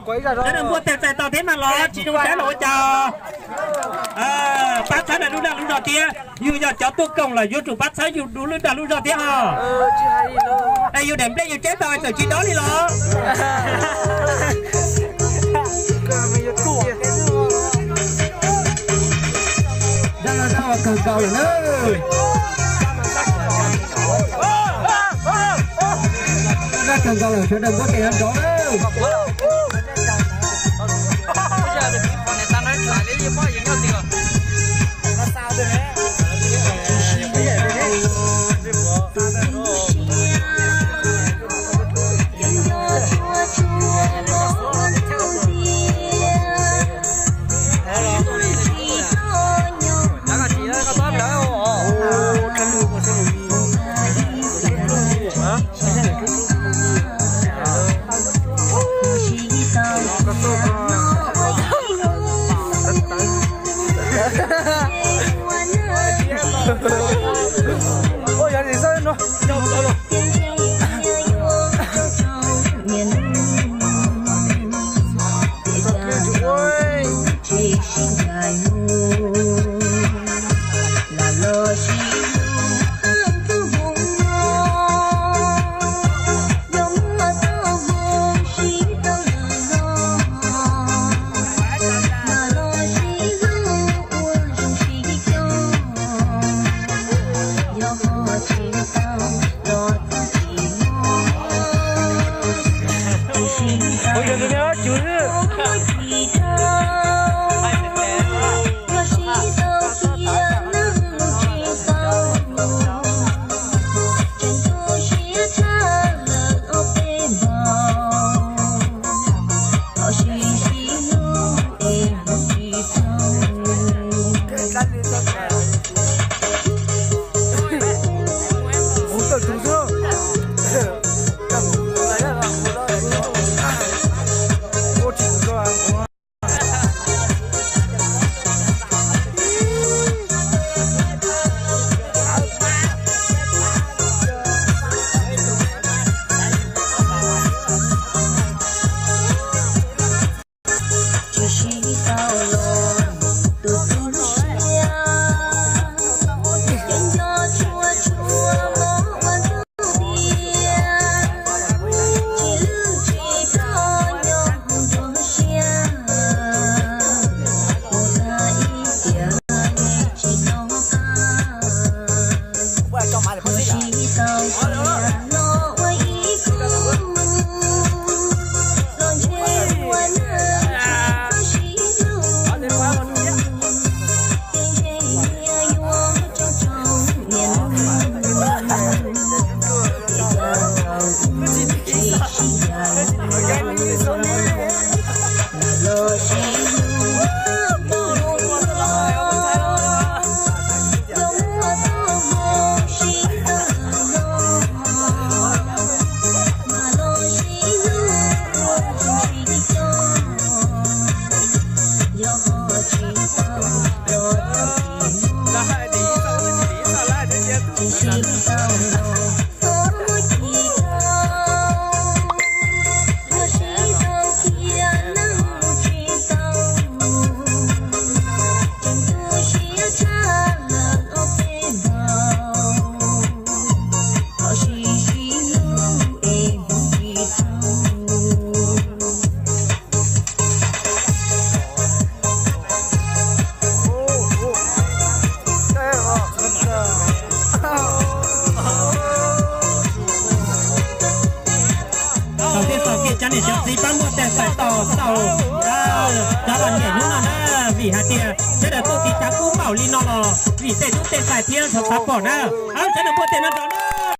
Sawv daws npuaj tes txais tos thiab mas los tsis zoo sab los ua cas. Pab txhawb daim duab dag lub zog thiab, yus yog cov tuaj koom los yuav tsum pab txhawb yus daim duab dag lub zog thiab os. Es yus daim nplej yus cab tau txawm tsis dob li los. Dag los dag kawg nkaus lawm na. Dag kawg nkaus lawm, sawv daws npuaj tes nrov nrov na. Thaum tej thaum kiag cov niam cov txiv pab muab tej txais tos tau cov los niam hnub no na, vim hais tias sawv daws tuaj tiv thaiv kub npaum li no los vim tej tub tej ntxhais thiab txhua txhua pom na. Sawv daws muab tej no rau na.